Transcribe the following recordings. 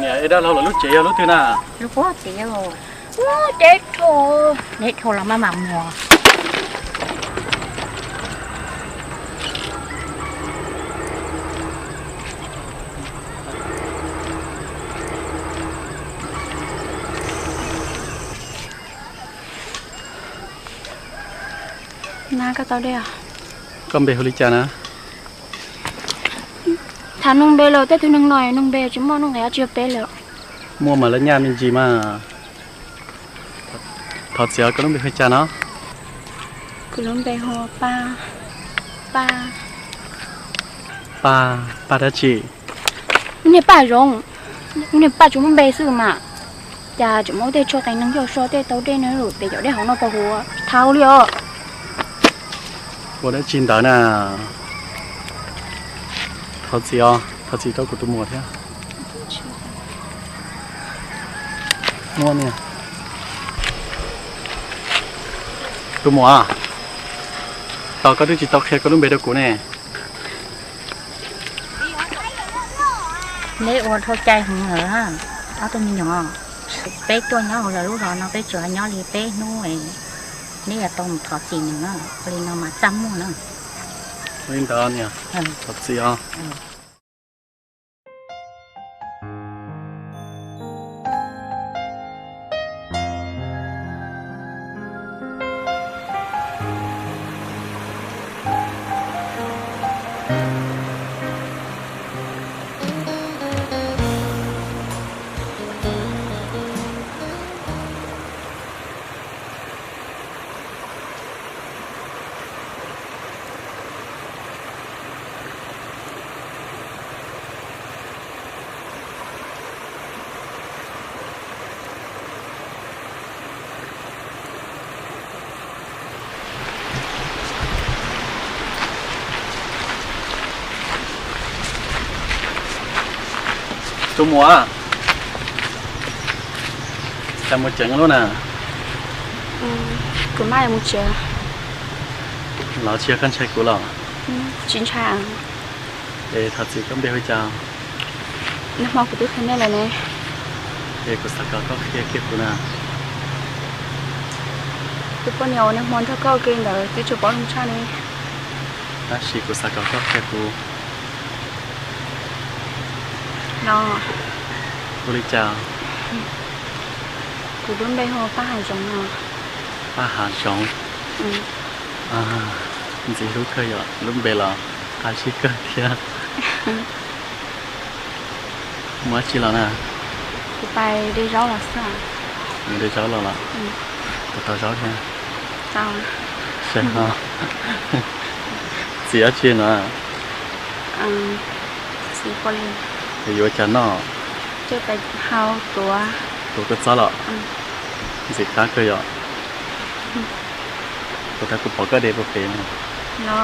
Es dab laug los lub tsev yog lub twg na? Lub puag tim, deb dhau, deb dhau los maj mam mus. Na koj tau dej os. Koj npe hu li cas na? Tham nug npe los tej tug neeg no nug npe tsis muaj nuj nqis dab tsi rau peb li. Muaj mas lawv nyaj me ntsis mas. Thov txim os, koj lub npe hu li cas no? Kuv lub npe hu Paj, Paj. Paj, Paj dab tsi? Lub niag Paj Zoov, lub niag Paj tsis muaj npe xwb mas. Cas tseem muaj tej tshuaj qee neeg yog so tej tau dej no lawm pem cov dej hauv no puas huv tsis thau li os. Ua dab tsi ntawd na? Thov txim os, thov txim rau kuv tus muam thiab. Muaj niag tus muam, tos koj twb tsis tau qhia koj lub npe rau kuv ne. Neb ua dhau cai heev lawm, ob tug me nyuam. Peb tuaj nyob hauv lawv lub zos no peb tsuas nyob li peb hnub, neb yuav tau mus thov txim nws na, ua li no mas txaj muag na. Li ntawd niam, thov txim os. Tus muam, cas mus tsev lub na? Kuv maj mus tsev. Los tsis yog koj ntshai kuv los? Tsis ntshai. Es thov txim, koj npe hu cas? Nag hmo kuv twb qhia nej lawm ne. Es kuv xav kom koj qhia kiag kuv na. Tus poj niam uas nag hmo nrog koj ua ke ntawd twb tsis paub zoo tshaj ne. Tab sis kuv xav kom koj qhia kuv. Los. Hu li cas? Kuv lub npe hu Paj Hav Zoov no. Paj Hav Zoov. Ntxim hlub kawg yom, lub npe los qab zib kawg thiab. Mus dab tsi los na? Kuv pais de zaub los xwb. Mus de zaub los los? Puas tau zaub thiab? Txiv dab tsi no? Yuav ua cas noj? Tuav kua txob los? Ntxim qab kawg yom. Puas tau kuv pom koj de puag pem no?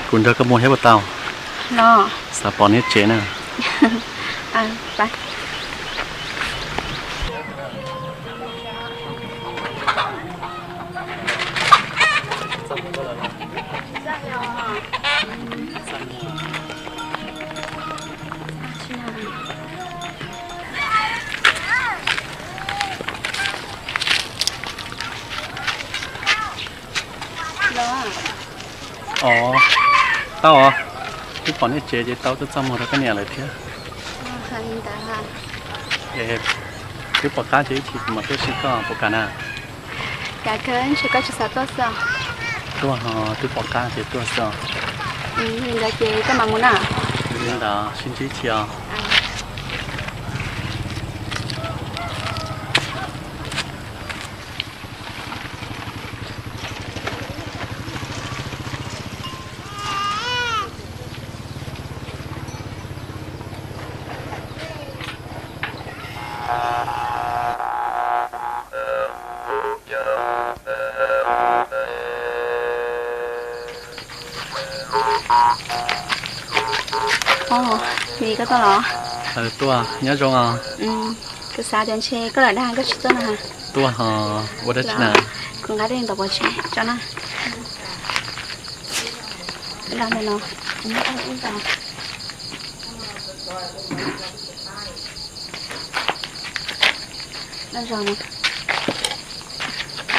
Kuv nrog koj mus thiab puas tau? Xav pom niag tsev na. Os, tau os. Twb pom nej tsev ces tau tuaj txaj muag rau koj niam lawm thiab. Es twb pom qab ces ib chim kuv mam tuaj sim koj puas kam na? Tuaj ho, twb pom qab ces tuaj xwb os. Li ntawd ces koj mam mus na. Li ntawd sib ntsib ib chim os. Vim koj tuaj los? Tuaj, nyob zoo os. Kuv xav tias ntshe koj lam dag koj tsis tuaj na. Tuaj ho, ua dab tsi na? Kuv nqa dej ntawm pov tseg tso na. Los ntawm no, kuv muab ib zaug.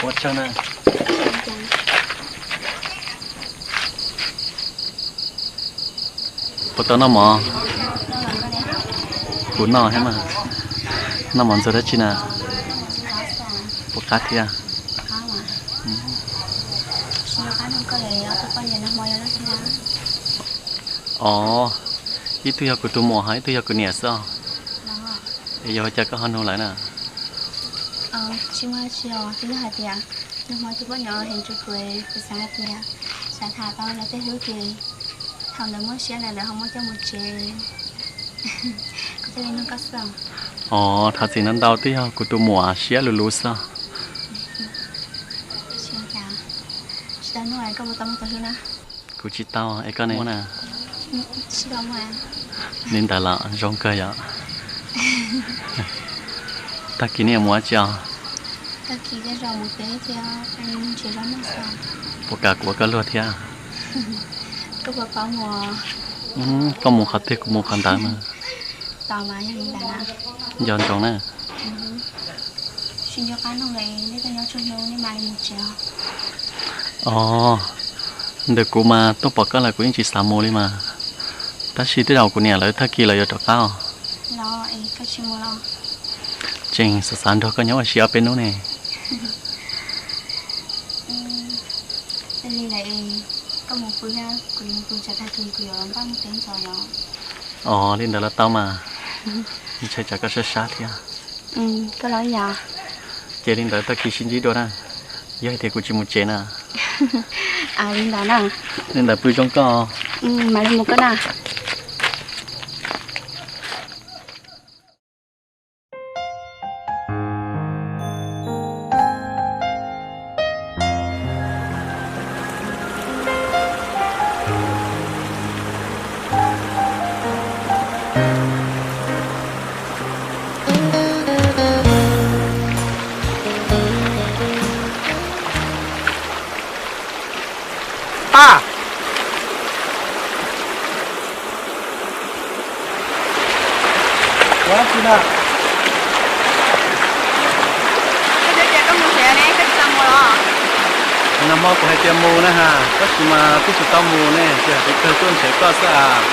Ua tsaug na. Puas tau noj mov? Kuv noj thiab mas. Noj mov ntxuag dab tsi na? Puas qab thiab? Os, ib tug yog kuv tus muam ho ib tug yog kuv niam xwb os. Es yog ua cas koj ho nug lawv na? Tsis muaj dab tsi os, twb yog hais tias nag hmo tus poj niam hais rau kuv, kuv xav hais tias xav tham tau lawv tej hlub ces thaum ntawd muaj siab ntawd lawv ho muab coj mus tsev, kuv thiaj li nug koj xwb. Os, thov txim ntau ntau, twb yog kuv tus muam siab luv luv xwb. Tsis tau nug koj puas tau muaj tus hlub na? Kuv tsis tau, es koj ne? Li ntawd los zoo kawg yom. Tag kis nej yuav mus dab tsi os? Puas kam kuv ua koj luag thiab? Koj mus qhov twg kuv mus qhov ntawd mas. Nco ntsoov na. Os, ntawm kuv mas tuaj pom koj lawm kuv yeej tsis xav mus li mas. Tab sis tej zaum kuv niam lawv tag kis lawv yuav rov qab os. Tseem xav xav nrog koj nyob ua si ob peb hnub ne. Os, li ntawd los tau mas. Ntshai tsam koj sab sab thiab. Ces li ntawd tag kis sib ntsib dua na, yog hais tias kuv tsis mus tsev na. Li ntawd pw zoo koj. Pab, ua dab tsi na? Nag hmo kuv hais tias mus na has, tab sis mas twb tsis tau mus ne, tsis hais tias kawg tuaj nrhiav koj xwb as.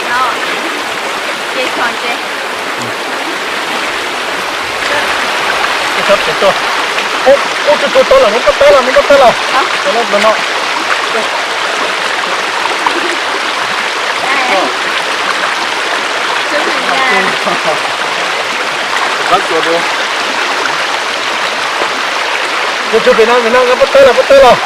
Ub, tus tus tau lawm, muab pab tawb los, muab pab tawb los. Tus tus pem no, pem no, pab tawb los, pab tawb los.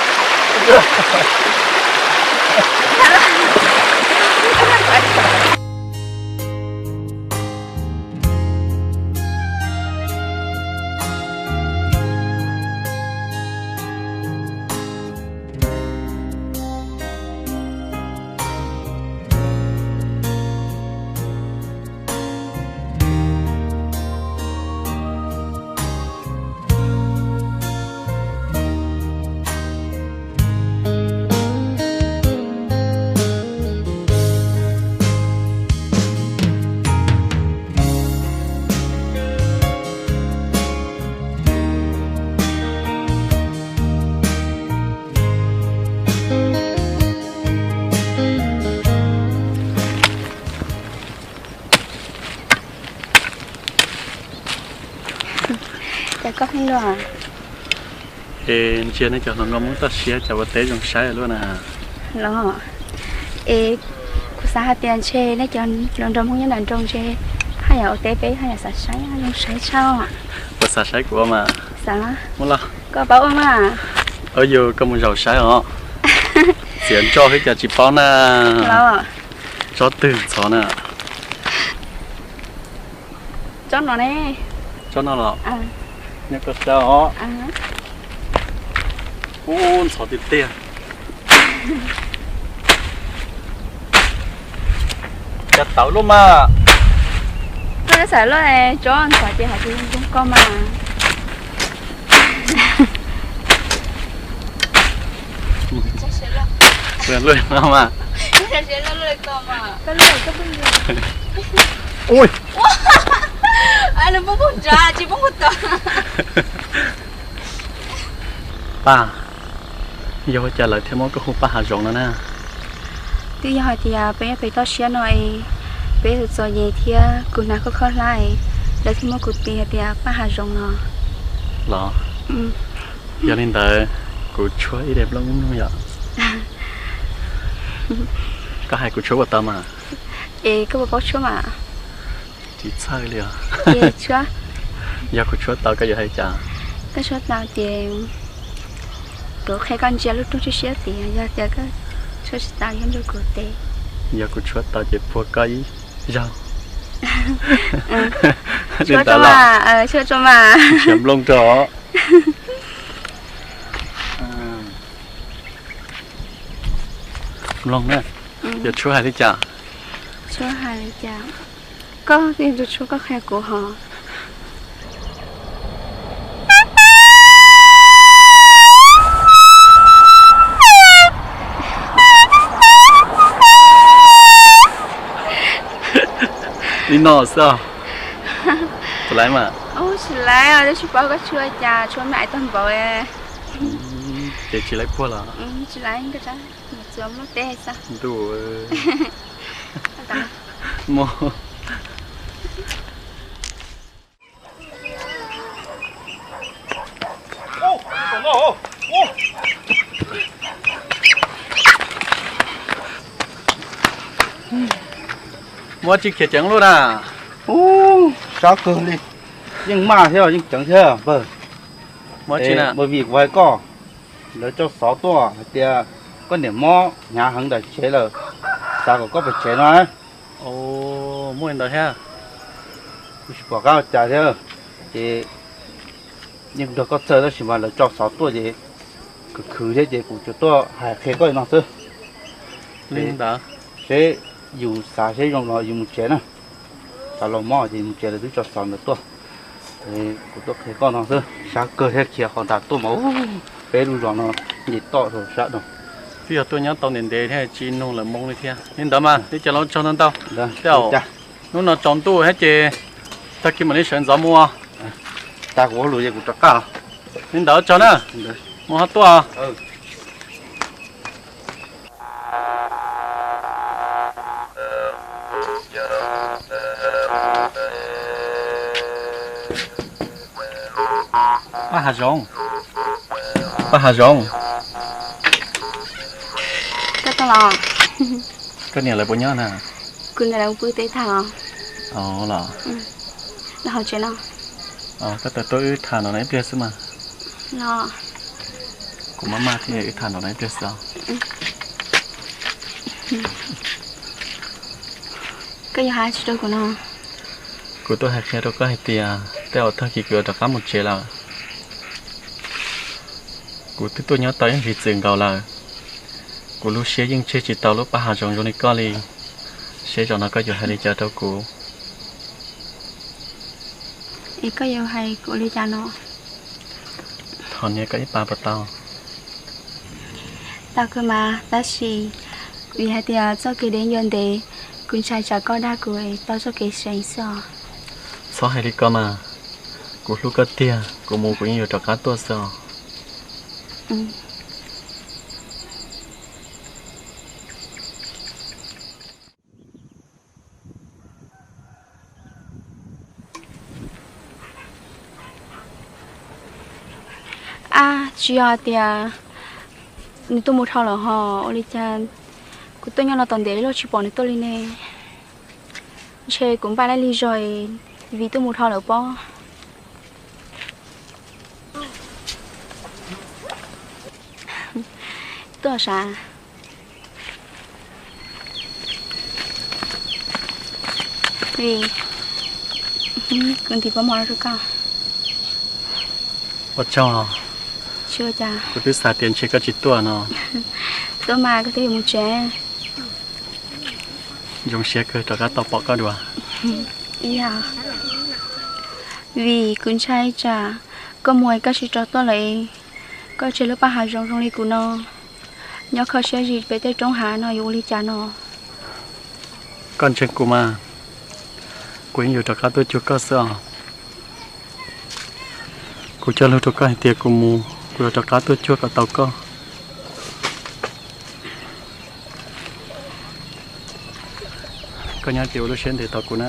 Cas koj pheej luaj? Es ntsia nej cov hluas nkauj Hmoob toj siab cas ua teb zoo saib luaj na. Los, es kuv xav hais tias ntshe nej cov hluas nraug Hmoob nyob nram nroog ntshe haj yam ua teb peb haj yam xav saib, zoo saib tshaj. Puas xav saib kuv ua mas? Xav. Koj paub ua mas. Yog koj mus zaum saib os. Txiav ntsob xwb cas tsis paub na. Tsob twg ntxhov na? Tsob no ne. Tsob no los? Nyob koj saib os. Ub, ntxhov tiag tiag. Cas tawv luaj mas. Koj xav luaj, tsob ntxhov ces hais tias zoo koj mas. Luaj no mas. Ui, nws poob puag nrad tsis poob puag tod. Paj, yog ua cas lawv thiaj muab koj hu Paj Hav Zoov no na? Twb yog hais tias peb pem toj siab no es peb txom nyem thiab kuv hnav koj khaub hlab es lawv thiaj muab kuv tis hais tias Paj Hav Zoov no. Los, yog li ntawd kuv tshuab ib daim nplooj mloog yom. Koj hais kuv tshuab puas tau mas? Es koj puas paub tshuab mas? Tsis txhawj li os. Yog kuv tshuab tau koj yuav hais cas? Koj tshuab tau ces kuv qhia koj ntsia lub rooj tshiab tshiab tid, yog tias koj tshuab tsis tau yog nrog kuv tes. Yog kuv tshuab tau ces puag koj ib zaug. Tshuab tso mas, tshuab tso mas. Nplooj rau. Mloog na, yog tshuab hais li cas? Tshuab hais li cas? Koj, yog tus tshuab koj qhia kuv hos. Li no xwb. Tsis laib mas. Tsis laib, twb tsis paub koj tshuab cas, tshuab me ais tag npaum. Ces tsis laib puag los? Tsis laib, txuas mloog teb xwb. Ntuj. Muab tsis khiav ceev luaj na. Ub, sab kawg li. Yeej maj thiab yeej ceev thiab npawg. Muab tsis na, vim kuv hais koj, lawv tso xov tuaj hais tias koj niam mob hnyav heev ntawm tsev lawm, xav kom koj pem tsev no. Muaj li ntawd thiab. Kuv tsis pom qab ua cas thiab, ces yeej nrog koj txawj tab sis mas lawv tso xov tuaj ces khwv khwv thiab ces kuv tsuas tuaj hais qhia koj li no xwb. Li ntawd. Seb yus xav seb zoo los yus mus tsev na. Xav los mob ces mus tsev, lawv twb tso xov ntawd tuaj. Kuv tuaj qhia koj no xwb, sab kawg thiab khiav qhov ntawd tuaj mas peb lub zos no nce toj rau sab no. Twb yog tuaj nyob tau ntev ntev thiab tsis nug lawv moo li thiab. Li ntawd mas li cas los tsaug ntau ntau. Tej zaum hnub no tsaus ntuj thiab ces tag kis mam li sawv ntxov mus. Tas kuv ua lus ces kuv rov qab. Li ntawd tsaug na. Mus ho tuaj. Paj Hav Zoov. Paj Hav Zoov. Koj tuaj los? Koj niam lawv puas nyob na? Kuv niam lawv pw teb tag os. Los? Los hauv tsev no. Koj tawm tuaj wb tham no no ib pliag xwb mas. Los. Kuv maj maj thiab, wb tham no no ib pliag xwb os. Koj yuav hais tsis rau kuv no? Kuv tuaj hais qhia rau koj hais tias tej zaum tag kis kuv yuav rov qab mus tsev lawm. Kuv twb tuaj nyob tau ib ntsis txwm nkaus lawm. Kuv lub siab yeej tseg tsis tau lub Paj Hav Zoov zoo li koj li. Seb zaum no koj yuav hais li cas rau kuv? Es koj yuav hais kuv li cas no? Thov nias koj ib pas puas tau? Tau kawg mas, tab sis vim hais tias txoj kev deb yuav ntev, kuv ntshai tsam koj dag kuv es tau txoj kev seev xwb os. Txhob hais li ko mas, kuv hlub koj tiag, kuv mus kuv yeej yuav rov qab tuaj xwb os. Ab, tsis yog tias nws tuaj mus dhau lawm hos, ua li cas kuv tuaj nyob no tom ntev loj tsis pom nws tuaj li ne? Ntshe kuv npaj laj lig zog, vim tuaj mus dhau lawm pob. Tuaj sav. Vim, kuv ntim pob mov rau koj. Ua tsaug. Tsis ua cas. Kuv twb xav tias ntshe koj tsis tuaj no. Tuaj mas, koj twb yuav mus tsev. Zoo siab kawg rov qab tau pom koj dua. Yog vim kuv ntshai tsam koj mus koj tsis rov tuaj lawm, koj tseg lub paj hav zoov zoo li kuv no, nyob kho siab zim pem tej roob hav no yuav ua li cas no? Koj ntseeg kuv mas, Kuv yeej yuav rov qab tuaj cuag koj xwb os. Kuv cog lus rau koj hais tias kuv mus, kuv yuav rov qab tuaj cuag kom tau koj. Koj nyob ces ua lub siab ntev tos kuv na.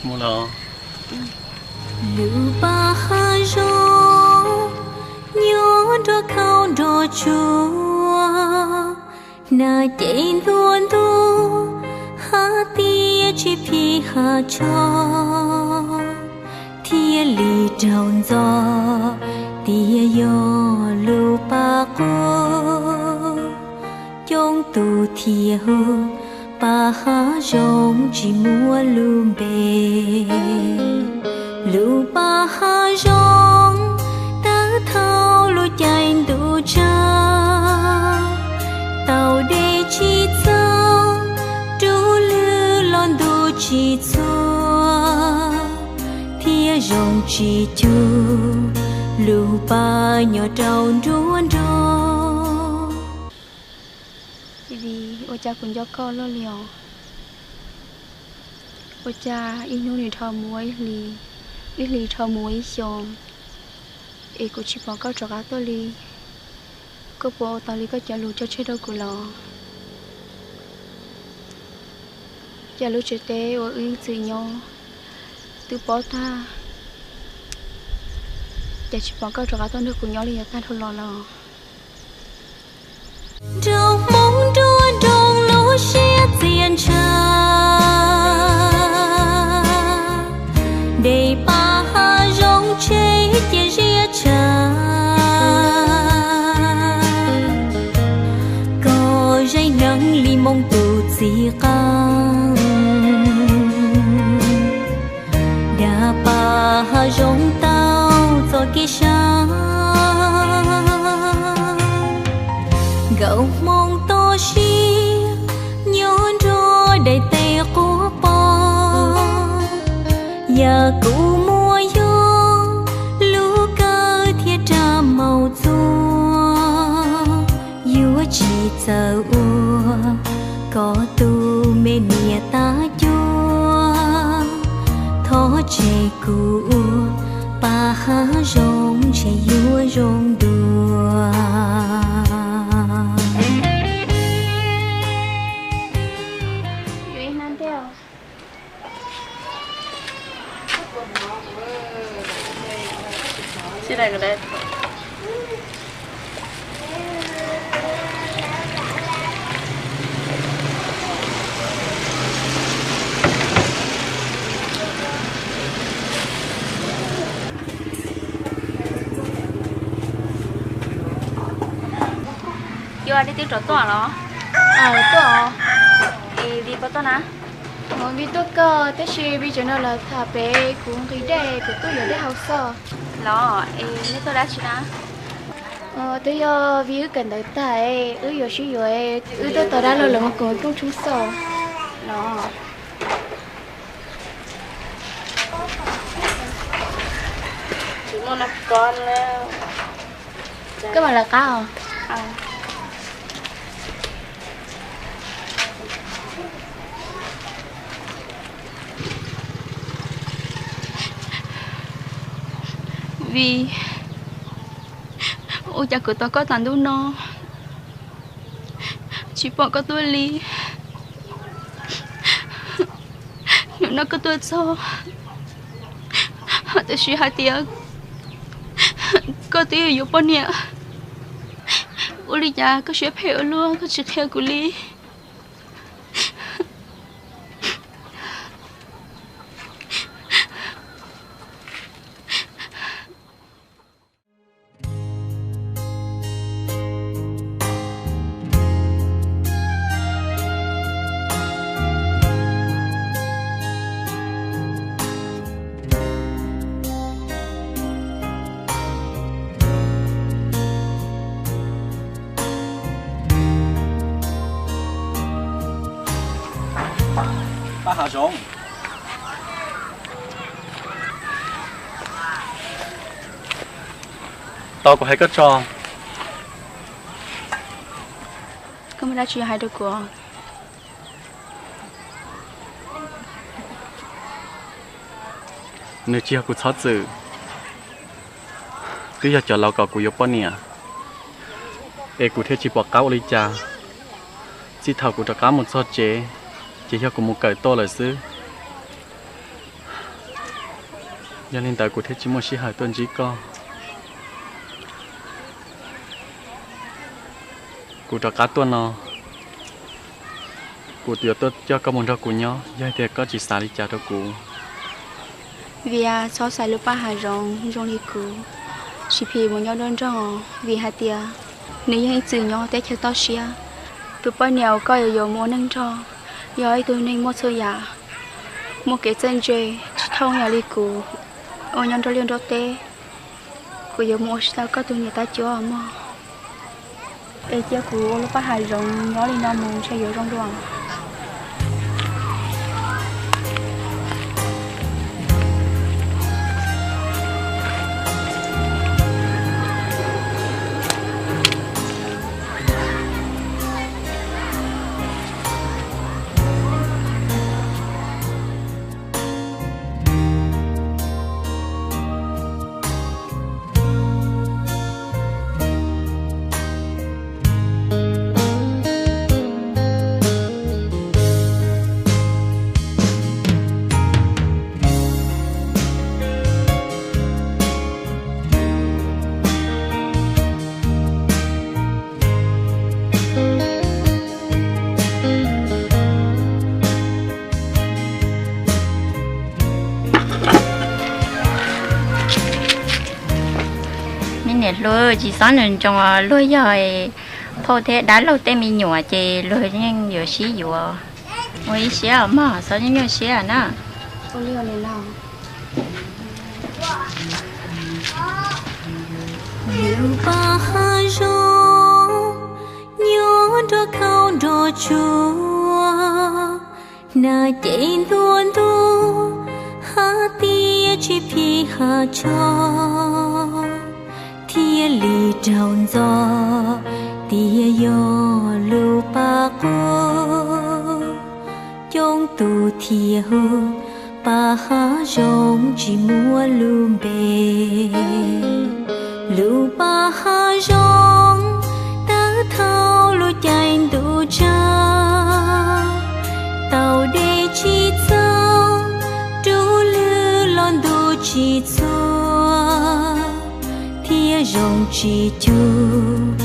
Mus los. Lub paj hav zoov nyob nrog khau nrog tsuag, hnav cev ntuag ntuag, hab tiab tsis phim hav tso, thiaj li raug ntxo tias yog lub paj quag. Coob tus thiaj hu paj hav zoov tsis muaj lub npe. Lub paj hav zoov tawg thaum lub caij ntuj tsaus, tau dej tsis txaus, rub lwg los ntuj tsis txhua, thiab zoo tsis cuag lub paj nyob rau nruab nrog. Vim ua cas kuv nco koj luaj li os? Ua cas ib hnub nws dhau mus ua ib hlis, ib hlis dhau mus ua ib xyoos, es kuv tsis pom koj rov qab tuaj li? Koj puas ua tau li koj cov lus cog tseg rau kuv los? Cas lub tsev teb uas wb ib txwm nyob twb pob tag, cas tsis pom koj rov qab tuaj nrog kuv nyob li, yog tag dhau los los? Nraug Hmoob nruab nroog lub siab txias ntshav, dej paj hav zoov tseg cia ziab tshav. Koj zeeg neeg li Hmoob tus txiv qeej, dag paj hav zoov tau txoj kev sab. Nkawd Hmoob toj siab nyob nrog daim teb quaj poob, yam kuv muaj yog lub kawg thiab rab maum txuas, yuav tsis txawj ua koj tus me niam tab cuab. Thov tseg kuv ua paj hav zoov ntshe yuav zoo dua. Yog nej twb rov tuaj los? Tuaj. Es Vij puas tuaj na? Vij tuaj kawg, tab sis Vij tseem nrog lawv tham pem, kuv nqhis dej, kuv tuaj yuav dej haus xwb. Los es nej tuaj dab tsi na? Twb yog Vij wb kawm ntawv tag, wb yuav sib yuav, wb tuaj tos dab laug lawv mus koom rooj tshoob xwb. Los. Koj mam lawv qab os. Vij, ua cas kuv tos koj tas ntuj no tsis pom koj tuaj li. Hnub no koj tuaj txog, ho tab sis hais tias koj twb yuav poj niam, ua li cas koj siab phem ua luaj, koj tsis qhia kuv li? Paj hav zoov. Tos kuv hais koj tso. Koj muaj dab tsi yuav hais rau kuv? Nws tsis yog kuv txhob txwm, twb yog cov laus kom kuv yuav poj niam, es kuv thiaj tsis pom qab ua li cas. Txij thaum kuv rov qab mus txog tsev, ces yog kuv mus kawm tuaj lawm xwb. Yog li ntawd kuv thiaj tsis muaj sij hawm tuaj ntsib koj. Kuv rov qab tuaj no, kuv yuav tuaj coj koj mus nrog kuv nyob, yog tias koj tsis xav li cas rau kuv. Vias, txhob xaiv lub paj hav zoov zoo li kuv, tsis phim mus nyob nruab nroog, vim hais tias nws yeej ib txwm nyob teb chaws toj siab. Tus poj niam uas koj yuav yuav mus ua neej nrog yog ib tug neeg muaj txhua yam, muaj kev txawj ntse, tsis thooj yam li kuv uas nyob nruab liaj nruab teb. Kuv yuav mus ua tsis tau koj tus niam tab cuab mog. Es cia kuv ua lub paj hav zoov nyob li no mus ntshe yuav zoo dua. Me niam hluas, tsis txhob nco ntsoov, luag yog phauj thiab dab laug tej me nyuam ces luag yeej yuav sib yuav. Ua ib siab mog, txhob nyuaj siab na. Lub paj hav zoov nyob nrog khau nrog tsuag, hnav cev ntuag ntuag, hab tiab tsis phim hav tshog, thiaj li raug ntxo tias yog lub paj qub. Coob tus thiaj hu paj hav zoov tsis muaj lub npe. Lub paj hav zoov tawg thaum lub caij ntuj tsaus, tau dej tsis txaus, rub lwg los ntuj tsis txhua, thiab zoo tsis cuag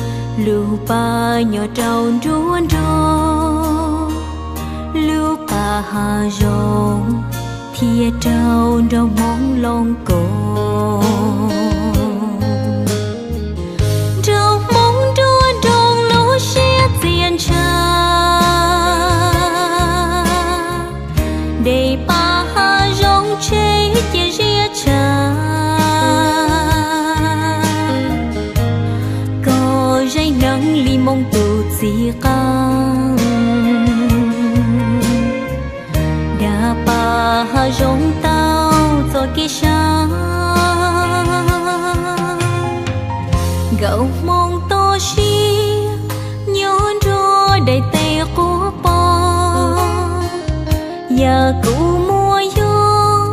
lub paj nyob rau nruab nroog. Lub paj hav zoov thiaj raug nraug hmoob looj koos, nraug hmoob nruab nroog lub siab txias ntsha. Dej paj hav zoov tseg cia ziab tshav, koj zeem neeg li moo tus txiv qeej. Dag paj hav zoov tau txoj kev sab, nkawm hmoov toj siab nyob nruab daim teb quaj poob. Yam kuv muaj yog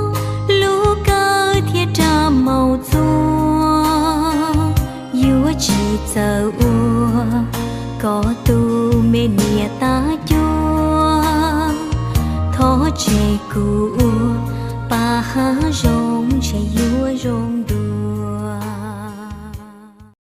lub kawg thiab rab maum txuas, yuav tsis txawj ua koj tus me niam tab cuab. Thov tseg kuv ua paj hav zoov